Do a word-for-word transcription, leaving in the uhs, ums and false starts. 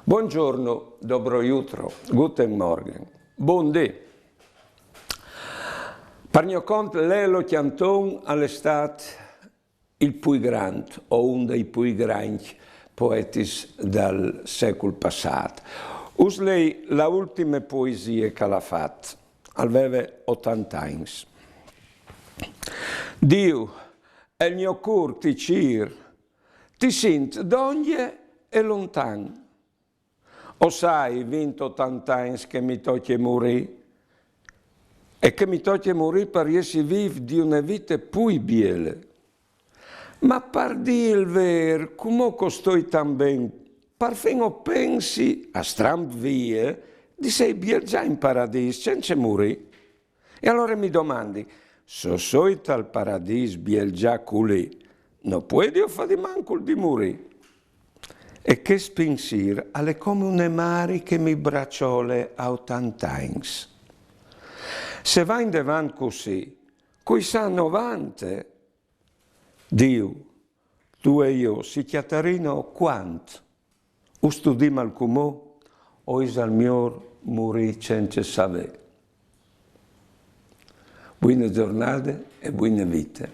Buongiorno, dobro jutro, guten Morgen, bundì. Par gno cont Lelo Cjanton al è stât il plui grant o un dai plui grancj poetis dal secul passât. Us lei la ultime poesie che al à fat. Al veve otante agns. Diu, el gno cûr ti cîr, ti sint dongje e lontan. O sai, vint otante agns che mi tocje murî, e che mi tocje murî par jessi vîf di une vite plui biele. Ma par dî il vêr, cumò che o stoi tant ben, parfin o pensi, a stramp vie, di sei bielzà in paradîs cence murî. E alore mi domandi, se o soi tal paradîs bielzà culì, no puedio fâ di mancul di murî. E chest pinsîr al è come une mari che mi braçole a otante agns. Se va indevant cussì, cui sa novante, Diu, tu e jo si cjatarìno cuant? O studìnal cumò, o isal miôr murî cence savê? Buine zornade e buine vite.